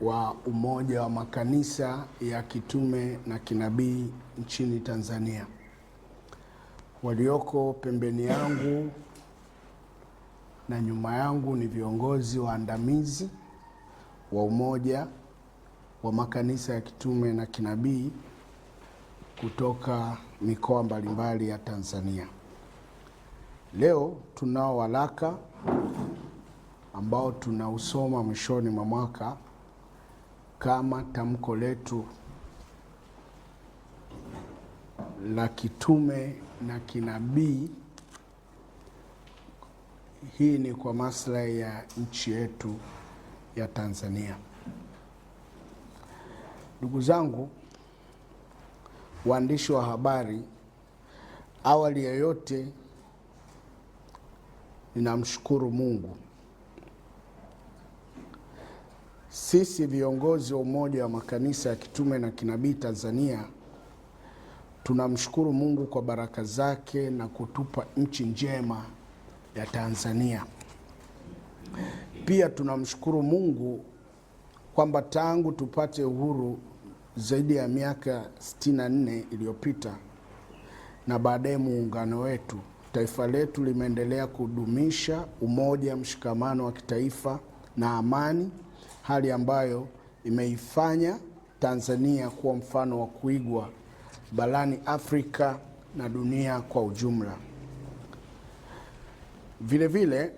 wa Umoja wa Makanisa ya Kitume na Kinabii nchini Tanzania. Walioko pembeni yangu na nyuma yangu ni viongozi waandamizi wa Umoja wa Makanisa ya Kitume na Kinabii kutoka mikoa mbalimbali ya Tanzania. Leo tunao waraka ambao tunausoma mwishoni mwa mwaka kama tamko letu la kitume na kinabii. Hii ni kwa maslahi ya nchi yetu ya Tanzania. Ndugu zangu waandishi wa habari, awali ya yote ninamshukuru Mungu. Sisi viongozi wa Umoja wa Makanisa ya Kitume na Kinabii Tanzania tunamshukuru Mungu kwa baraka zake na kutupa nchi njema ya Tanzania. Pia tunamshukuru Mungu kwamba tangu tupate uhuru zaidi ya miaka 64 iliyopita na baadaye muungano wetu, taifa letu limeendelea kudumisha umoja, mshikamano wa kitaifa na amani, hali ambayo imeifanya Tanzania kuwa mfano wa kuigwa barani Afrika na dunia kwa ujumla. Vilevile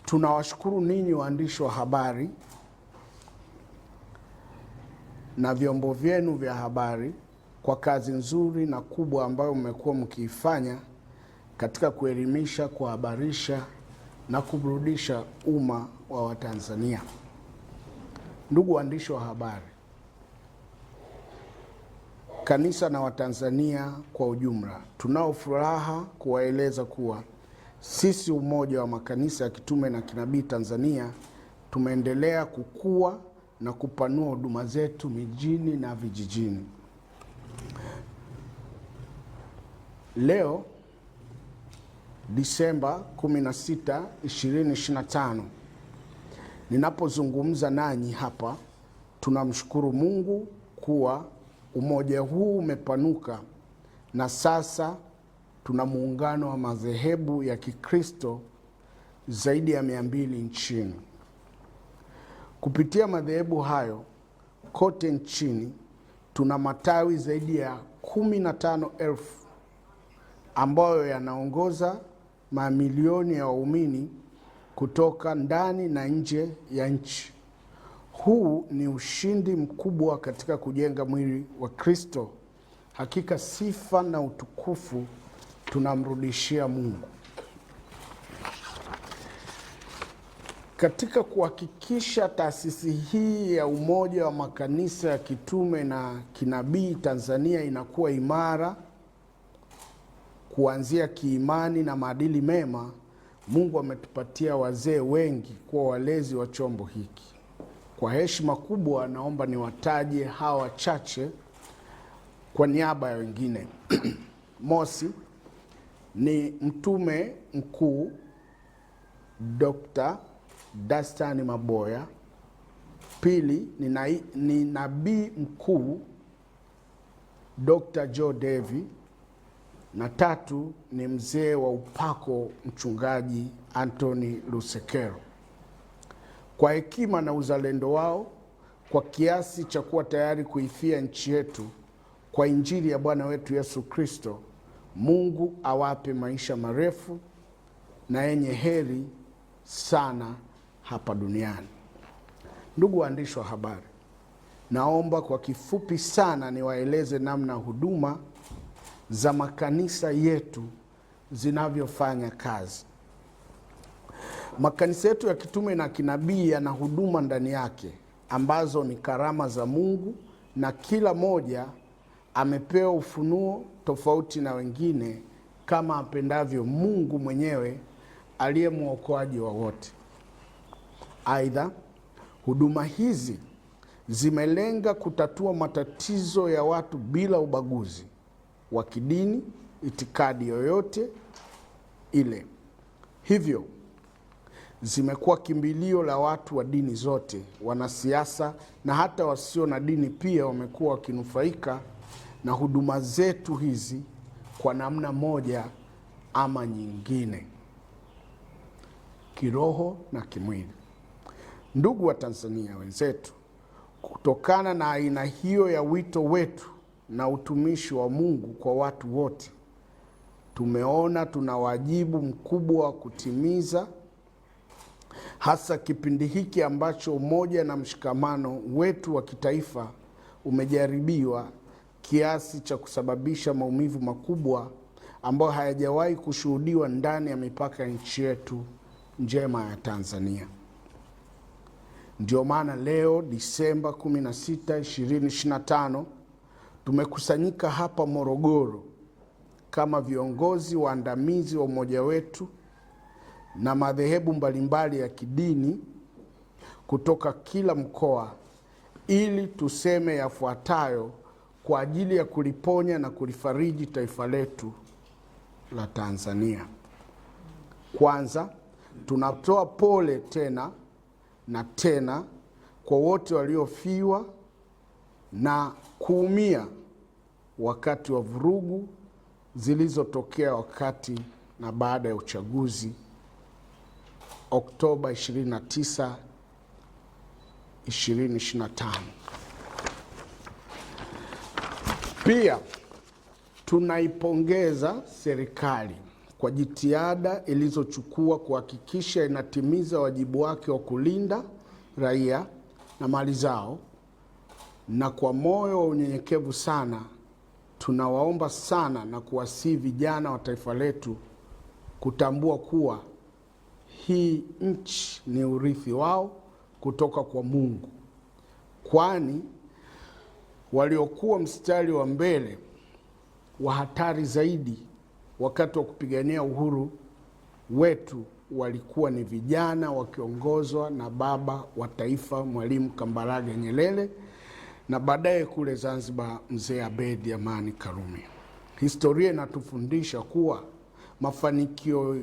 tunawashukuru ninyi waandishi wa habari na vyombo vyenu vya habari kwa kazi nzuri na kubwa ambayo mmekuwa mkiifanya katika kuelimisha, kuhabarisha na kuburudisha umma wa Watanzania. Ndugu waandishi wa habari, kanisa na Watanzania kwa ujumla, tunao furaha kuwaeleza kuwa sisi Umoja wa Makanisa ya Kitume na Kinabii Tanzania tumeendelea kukua na kupanua huduma zetu mijini na vijijini. Leo Disemba 16, 2025, ninapozungumza nanyi hapa, tunamshukuru Mungu kuwa umoja huu umepanuka na sasa tuna muungano wa madhehebu ya Kikristo zaidi ya 200 nchini. Kupitia madhehebu hayo kote nchini tuna matawi zaidi ya 15,000 ambayo yanaongoza mamilioni ya waumini kutoka ndani na nje ya nchi. Huu ni ushindi mkubwa katika kujenga mwili wa Kristo. Hakika sifa na utukufu tunamrudishia Mungu. Katika kuhakikisha taasisi hii ya Umoja wa Makanisa ya Kitume na Kinabii Tanzania inakuwa imara kuanzia kiimani na maadili mema, Mungu ametupatia wazee wengi kuwa walezi wa chombo hiki. Kwa heshima kubwa, naomba niwataje hawa wachache kwa niaba ya wengine. Mosi ni Mtume Mkuu Dr. Dastan Maboya. Pili ni Nabii Mkuu Dr. Joe Devi, na tatu ni mzee wa upako Mchungaji Anthony Lusekelo. Kwa hekima na uzalendo wao kwa kiasi cha kuwa tayari kuifia nchi yetu kwa Injili ya Bwana wetu Yesu Kristo, Mungu awape maisha marefu na yenye heri sana hapa duniani. Ndugu waandishi wa habari, naomba kwa kifupi sana niwaeleze namna huduma za makanisa yetu zinavyofanya kazi. Makanisa yetu ya kitume na kinabii yana huduma ndani yake ambazo ni karama za Mungu, na kila moja amepewa ufunuo tofauti na wengine kama apendavyo Mungu mwenyewe aliye mwokoaji wa wote. Aidha, huduma hizi zimelenga kutatua matatizo ya watu bila ubaguzi wa kidini, itikadi yoyote ile. Hivyo, Zimekuwa kimbilio la watu wa dini zote, wanasiasa na hata wasio na dini pia wamekuwa wakinufaika na huduma zetu hizi kwa namna moja ama nyingine, kiroho na kimwili. Ndugu wa Tanzania wenzetu, kutokana na aina hiyo ya wito wetu na utumishi wa Mungu kwa watu wote, tumeona tuna wajibu mkubwa wa kutimiza, hasa kipindi hiki ambacho umoja na mshikamano wetu wa kitaifa umejaribiwa kiasi cha kusababisha maumivu makubwa ambayo hayajawahi kushuhudiwa ndani ya mipaka ya nchi yetu njema ya Tanzania. Ndio maana leo Disemba 16, 2025 tumekusanyika hapa Morogoro kama viongozi waandamizi wa umoja wetu na madhehebu mbalimbali ya kidini kutoka kila mkoa ili tuseme yafuatayo kwa ajili ya kuliponya na kulifariji taifa letu la Tanzania. Kwanza, tunatoa pole tena na tena kwa wote waliofiwa na kuumia wakati wa vurugu zilizotokea wakati na baada ya uchaguzi Oktoba 29, 2025. Pia tunaipongeza serikali kwa jitihada ilizochukua kuhakikisha inatimiza wajibu wake wa kulinda raia na mali zao, na kwa moyo wa unyenyekevu sana tunawaomba sana na kuwasihi vijana wa taifa letu kutambua kuwa hii nchi ni urithi wao kutoka kwa Mungu, kwani waliokuwa mstari wa mbele wa hatari zaidi wakati wa kupigania uhuru wetu walikuwa ni vijana wakiongozwa na baba wa taifa Mwalimu Kambarage Nyerere na baadaye kule Zanzibar Mzee Abeid Amani Karume. Historia inatufundisha kuwa mafanikio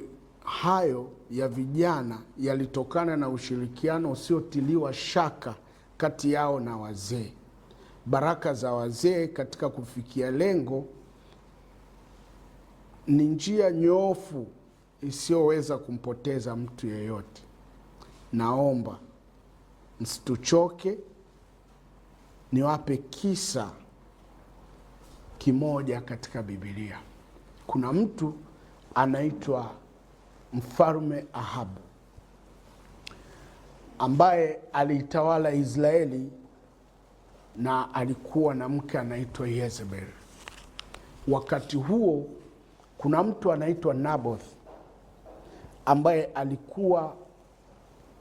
hayo ya vijana yalitokana na ushirikiano usiotiliwa shaka kati yao na wazee. Baraka za wazee katika kufikia lengo ni njia nyoofu isiyoweza kumpoteza mtu yeyote. Naomba msituchoke, niwape kisa kimoja katika Biblia. Kuna mtu anaitwa Mfalme Ahabu ambaye aliitawala Israeli na alikuwa na mke anaitwa Yezebel. Wakati huo kuna mtu anaitwa Naboth ambaye alikuwa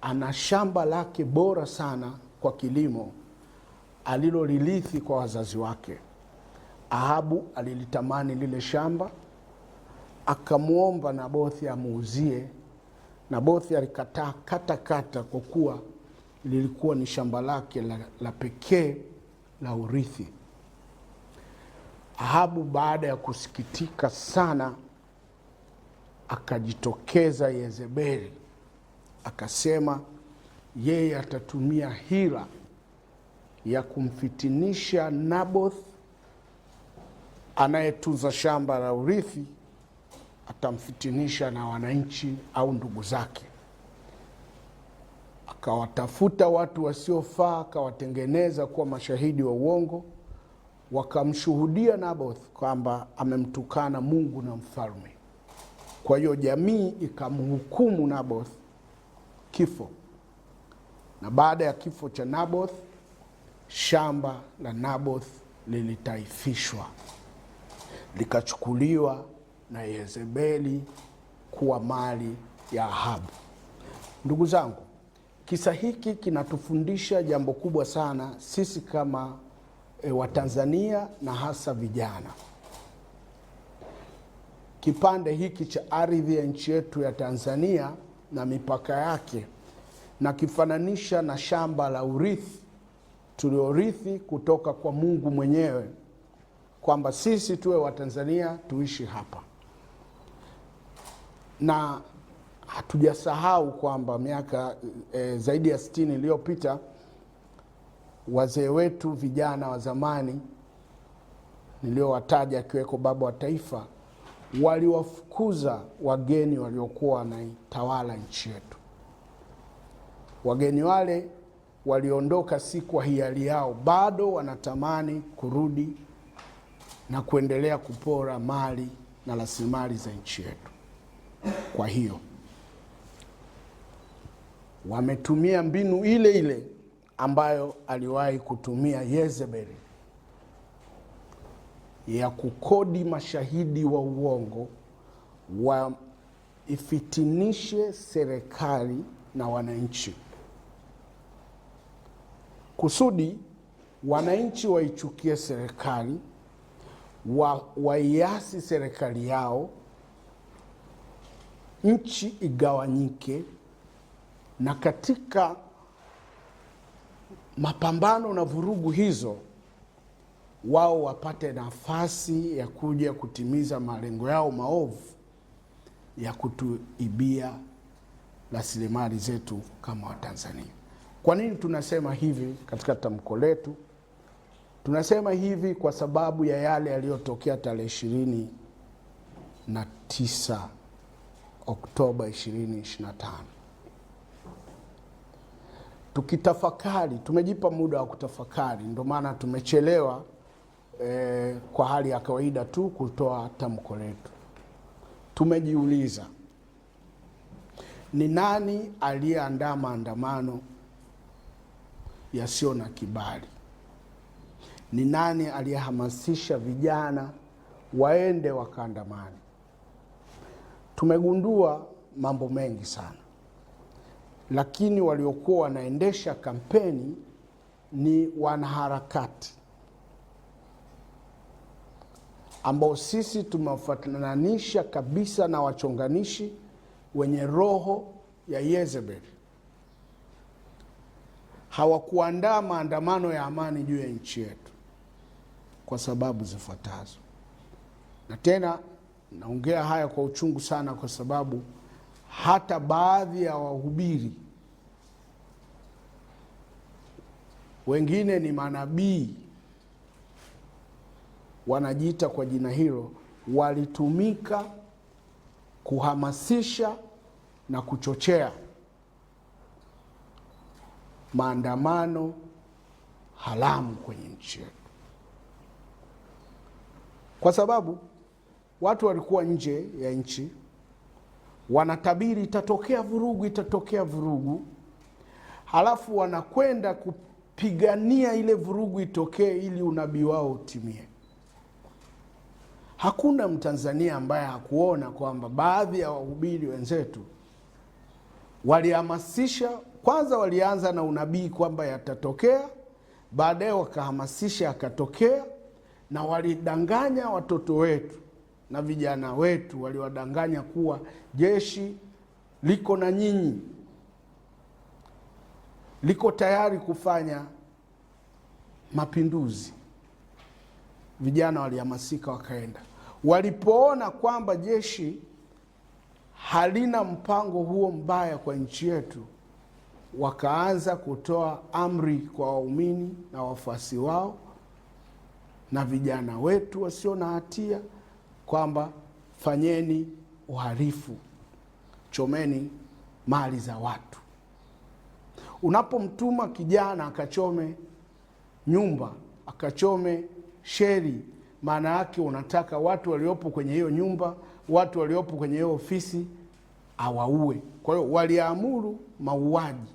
ana shamba lake bora sana kwa kilimo alilolirithi kwa wazazi wake. Ahabu alilitamani lile shamba, akamwomba Nabothi amuuzie. Nabothi alikataa kata kata, kwa kuwa lilikuwa ni shamba lake la pekee la urithi. Ahabu baada ya kusikitika sana, akajitokeza Yezebeli akasema yeye atatumia hila ya kumfitinisha Naboth anayetunza shamba la urithi, atamfitinisha na wananchi au ndugu zake. Akawatafuta watu wasiofaa, akawatengeneza kuwa mashahidi wa uongo, wakamshuhudia Naboth kwamba amemtukana Mungu na mfalme. Kwa hiyo jamii ikamhukumu Naboth kifo, na baada ya kifo cha Naboth, shamba la Naboth lilitaifishwa likachukuliwa na Yezebeli kuwa mali ya Ahabu. Ndugu zangu, kisa hiki kinatufundisha jambo kubwa sana sisi kama Watanzania na hasa vijana. Kipande hiki cha ardhi ya nchi yetu ya Tanzania na mipaka yake na kifananisha na shamba la urithi tuliorithi kutoka kwa Mungu mwenyewe, kwamba sisi tuwe Watanzania tuishi hapa. Na Hatujasahau kwamba miaka zaidi ya 60 iliyopita wazee wetu vijana wa zamani niliowataja akiweko baba wa taifa waliwafukuza wageni waliokuwa wanaitawala nchi yetu. Wageni wale waliondoka si kwa hiari yao, bado wanatamani kurudi na kuendelea kupora mali na rasilimali za nchi yetu. Kwa hiyo wametumia mbinu ile ile ambayo aliwahi kutumia Yezebeli ya kukodi mashahidi wa uongo waifitinishe serikali na wananchi, kusudi wananchi waichukie serikali, waiasi serikali yao, nchi igawanyike, na katika mapambano na vurugu hizo wao wapate nafasi ya kuja kutimiza malengo yao maovu ya kutuibia rasilimali zetu kama Watanzania. Kwa nini tunasema hivi katika tamko letu? Tunasema hivi kwa sababu ya yale yaliyotokea tarehe 29 Oktoba 2025. Tukitafakari, tumejipa muda wa kutafakari, ndio maana tumechelewa kwa hali ya kawaida tu kutoa tamko letu. Tumejiuliza, ni nani aliyeandaa maandamano yasiyo na kibali? Ni nani aliyehamasisha vijana waende wakaandamane? Tumegundua mambo mengi sana, lakini waliokuwa wanaendesha kampeni ni wanaharakati ambao sisi tumewafananisha kabisa na wachonganishi wenye roho ya Yezebeli. Hawakuandaa maandamano ya amani juu ya nchi yetu kwa sababu zifuatazo. Na tena naongea haya kwa uchungu sana, kwa sababu hata baadhi ya wahubiri wengine ni manabii wanajiita kwa jina hilo, walitumika kuhamasisha na kuchochea maandamano haramu kwenye nchi yetu, kwa sababu watu walikuwa nje ya nchi wanatabiri itatokea vurugu, itatokea vurugu, halafu wanakwenda kupigania ile vurugu itokee ili unabii wao utimie. Hakuna Mtanzania ambaye hakuona kwamba baadhi ya wahubiri wenzetu walihamasisha. Kwanza walianza na unabii kwamba yatatokea, baadaye wakahamasisha yakatokea, na walidanganya watoto wetu na vijana wetu, waliwadanganya kuwa jeshi liko na nyinyi, liko tayari kufanya mapinduzi. Vijana walihamasika wakaenda. Walipoona kwamba jeshi halina mpango huo mbaya kwa nchi yetu, wakaanza kutoa amri kwa waumini na wafuasi wao na vijana wetu wasio na hatia kwamba fanyeni uhalifu, chomeni mali za watu. Unapomtuma kijana akachome nyumba, akachome sheri, maana yake unataka watu waliopo kwenye hiyo nyumba, watu waliopo kwenye hiyo ofisi awaue. Kwa hiyo waliamuru mauaji,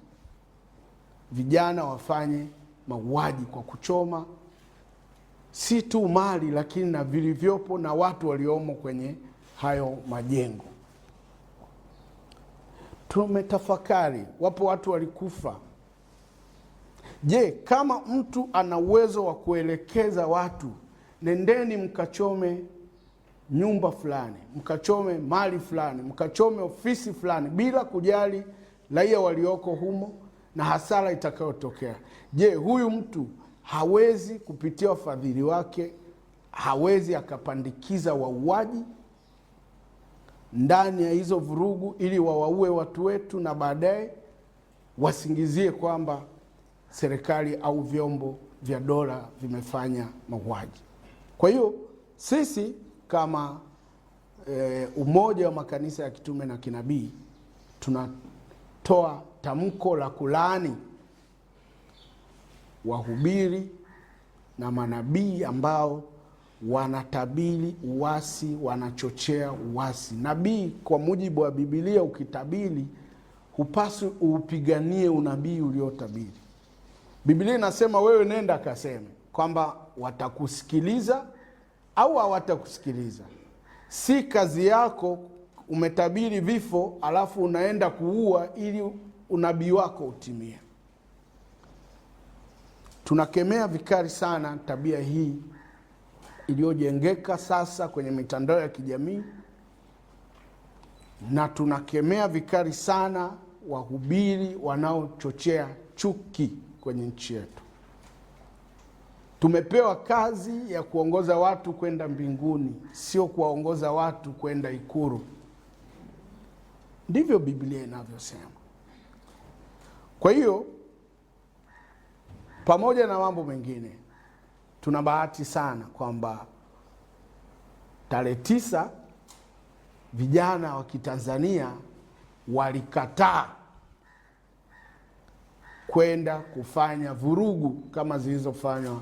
vijana wafanye mauaji kwa kuchoma si tu mali, lakini na vilivyopo na watu waliomo kwenye hayo majengo. Tumetafakari, wapo watu walikufa. Je, kama mtu ana uwezo wa kuelekeza watu, nendeni mkachome nyumba fulani, mkachome mali fulani, mkachome ofisi fulani, bila kujali raia walioko humo na hasara itakayotokea. Je, huyu mtu hawezi kupitia wafadhili wake, hawezi akapandikiza wauaji? ndani ya hizo vurugu ili wawaue watu wetu na baadaye wasingizie kwamba serikali au vyombo vya dola vimefanya mauaji. Kwa hiyo sisi kama Umoja wa Makanisa ya Kitume na Kinabii tunatoa tamko la kulaani wahubiri na manabii ambao wanatabiri uasi, wanachochea uasi. Nabii kwa mujibu wa Biblia, ukitabiri hupaswi uupiganie unabii uliotabiri. Biblia inasema wewe nenda kaseme kwamba watakusikiliza au hawatakusikiliza. Si kazi yako. Umetabiri vifo alafu unaenda kuua ili unabii wako utimie. Tunakemea vikali sana tabia hii iliyojengeka sasa kwenye mitandao ya kijamii, na tunakemea vikali sana wahubiri wanaochochea chuki kwenye nchi yetu. Tumepewa kazi ya kuongoza watu kwenda mbinguni, sio kuwaongoza watu kwenda Ikulu. Ndivyo Biblia inavyosema. Kwa hiyo, pamoja na mambo mengine, tuna bahati sana kwamba tarehe 9 vijana wa Kitanzania walikataa kwenda kufanya vurugu kama zilizofanywa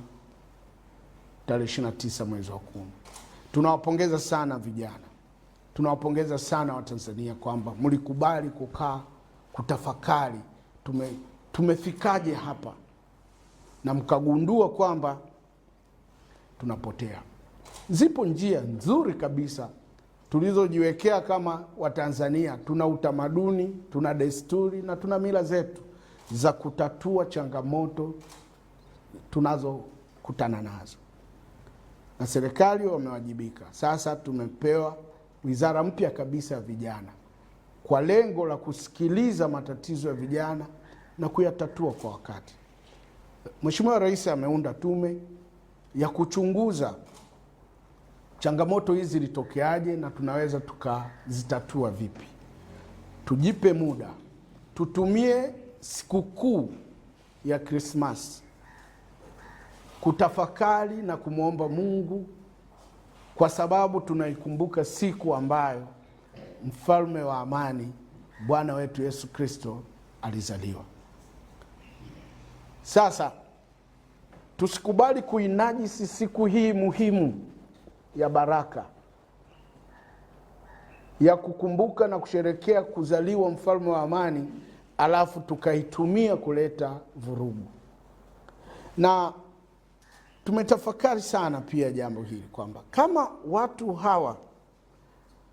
tarehe 29 mwezi wa 10. Tunawapongeza sana vijana, tunawapongeza sana Watanzania kwamba mlikubali kukaa kutafakari tumefikaje hapa, na mkagundua kwamba tunapotea. Zipo njia nzuri kabisa tulizojiwekea kama Watanzania. Tuna utamaduni, tuna desturi na tuna mila zetu za kutatua changamoto tunazokutana nazo, na serikali wamewajibika. Sasa tumepewa wizara mpya kabisa ya vijana kwa lengo la kusikiliza matatizo ya vijana na kuyatatua kwa wakati. Mheshimiwa Rais ameunda tume ya kuchunguza changamoto hizi zilitokeaje na tunaweza tukazitatua vipi. Tujipe muda, tutumie sikukuu ya Krismasi kutafakari na kumwomba Mungu, kwa sababu tunaikumbuka siku ambayo mfalme wa amani Bwana wetu Yesu Kristo alizaliwa. Sasa tusikubali kuinajisi siku hii muhimu ya baraka ya kukumbuka na kusherekea kuzaliwa mfalme wa amani, alafu tukaitumia kuleta vurugu. Na tumetafakari sana pia jambo hili kwamba kama watu hawa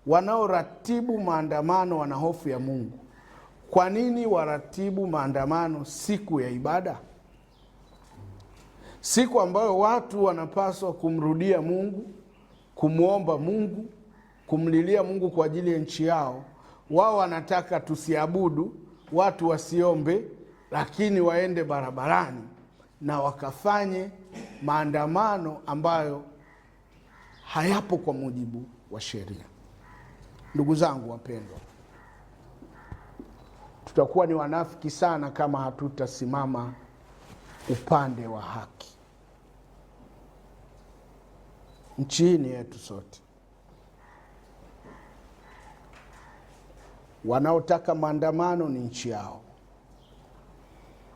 wanaoratibu maandamano wana hofu ya Mungu, kwa nini waratibu maandamano siku ya ibada, siku ambayo watu wanapaswa kumrudia Mungu, kumwomba Mungu, kumlilia Mungu kwa ajili ya nchi yao? Wao wanataka tusiabudu, watu wasiombe, lakini waende barabarani na wakafanye maandamano ambayo hayapo kwa mujibu wa sheria. Ndugu zangu wapendwa, tutakuwa ni wanafiki sana kama hatutasimama upande wa haki. Nchi hii ni yetu sote. Wanaotaka maandamano ni nchi yao,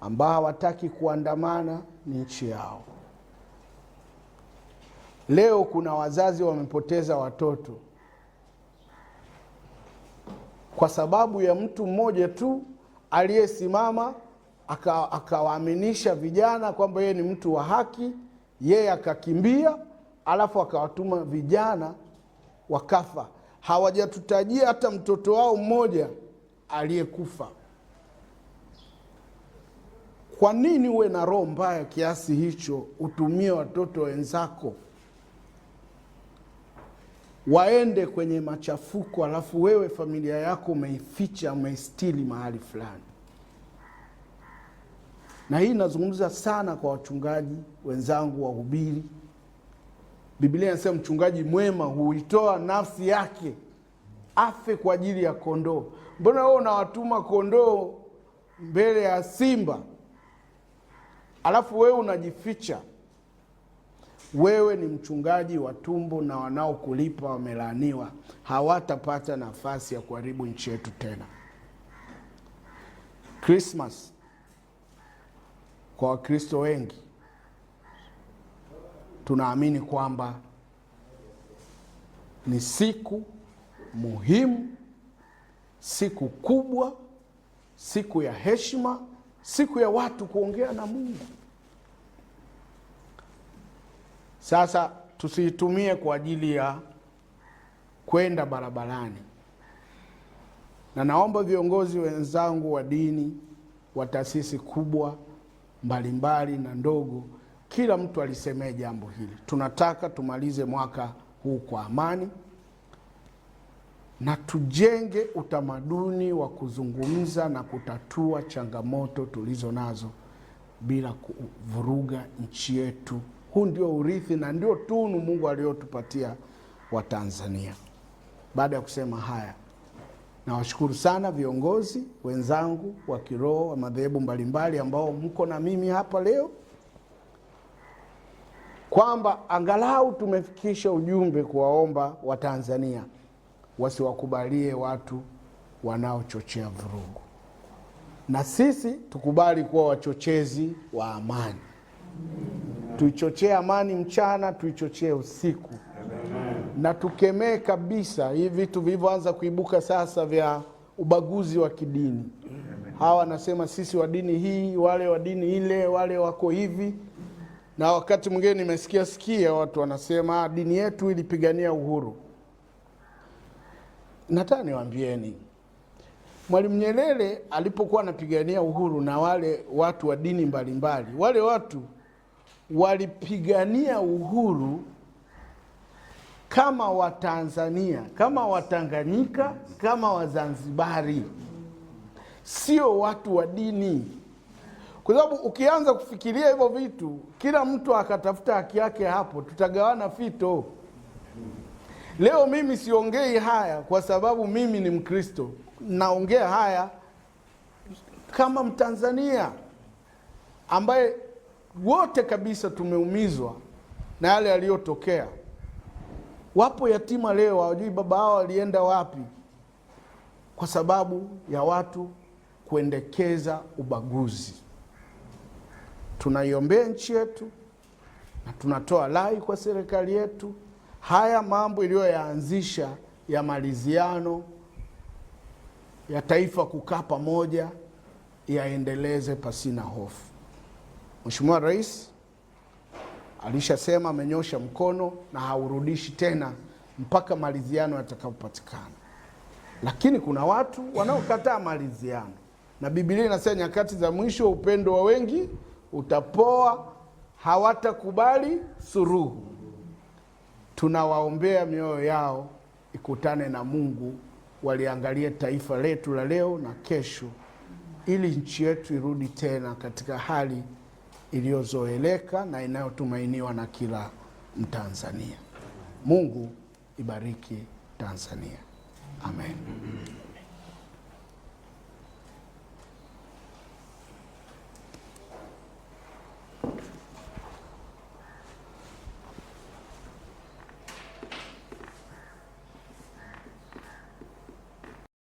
ambao hawataki kuandamana ni nchi yao. Leo kuna wazazi wamepoteza watoto kwa sababu ya mtu mmoja tu aliyesimama akawaaminisha vijana kwamba yeye ni mtu wa haki, yeye akakimbia, alafu akawatuma vijana wakafa. Hawajatutajia hata mtoto wao mmoja aliyekufa. Kwa nini uwe na roho mbaya kiasi hicho, utumie watoto wenzako waende kwenye machafuko, alafu wewe familia yako umeificha, umeistili mahali fulani? Na hii nazungumza sana kwa wachungaji wenzangu, wahubiri. Biblia inasema mchungaji mwema huitoa nafsi yake afe kwa ajili ya kondoo. Mbona wewe unawatuma kondoo mbele ya simba, alafu wewe unajificha? Wewe ni mchungaji wa tumbo na wanaokulipa wamelaaniwa, hawatapata nafasi ya kuharibu nchi yetu tena. Christmas kwa Wakristo wengi tunaamini kwamba ni siku muhimu, siku kubwa, siku ya heshima, siku ya watu kuongea na Mungu. Sasa tusiitumie kwa ajili ya kwenda barabarani, na naomba viongozi wenzangu wa dini wa taasisi kubwa mbalimbali na ndogo, kila mtu alisemee jambo hili. Tunataka tumalize mwaka huu kwa amani na tujenge utamaduni wa kuzungumza na kutatua changamoto tulizo nazo bila kuvuruga nchi yetu. Huu ndio urithi na ndio tunu Mungu aliyotupatia Watanzania. Baada ya kusema haya, nawashukuru sana viongozi wenzangu wa kiroho wa madhehebu mbalimbali ambao mko na mimi hapa leo, kwamba angalau tumefikisha ujumbe kuwaomba Watanzania wasiwakubalie watu wanaochochea vurugu, na sisi tukubali kuwa wachochezi wa amani. Tuichochee amani mchana, tuichochee usiku. Na tukemee kabisa hivi vitu vilivyoanza kuibuka sasa vya ubaguzi wa kidini. Hawa wanasema sisi wa dini hii, wale wa dini ile, wale wako hivi. Na wakati mwingine nimesikia sikia watu wanasema dini yetu ilipigania uhuru. Nataka niwaambieni, Mwalimu Nyerere alipokuwa anapigania uhuru na wale watu wa dini mbalimbali, wale watu walipigania uhuru kama Watanzania, kama Watanganyika, kama Wazanzibari, sio watu wa dini. Kwa sababu ukianza kufikiria hivyo vitu, kila mtu akatafuta haki yake hapo, tutagawana fito. Leo mimi siongei haya kwa sababu mimi ni Mkristo, naongea haya kama Mtanzania ambaye wote kabisa tumeumizwa na yale yaliyotokea. Wapo yatima leo hawajui baba hao walienda wapi, kwa sababu ya watu kuendekeza ubaguzi. Tunaiombea nchi yetu na tunatoa rai kwa serikali yetu, haya mambo iliyoyaanzisha ya maridhiano ya taifa kukaa pamoja yaendeleze pasina hofu. Mheshimiwa Rais alishasema, amenyosha mkono na haurudishi tena mpaka maridhiano yatakapopatikana. Lakini kuna watu wanaokataa maridhiano, na Biblia inasema nyakati za mwisho upendo wa wengi utapoa, hawatakubali suruhu. Tunawaombea mioyo yao ikutane na Mungu, waliangalie taifa letu la leo na kesho, ili nchi yetu irudi tena katika hali iliyozoeleka na inayotumainiwa na kila Mtanzania. Mungu ibariki Tanzania. Amen.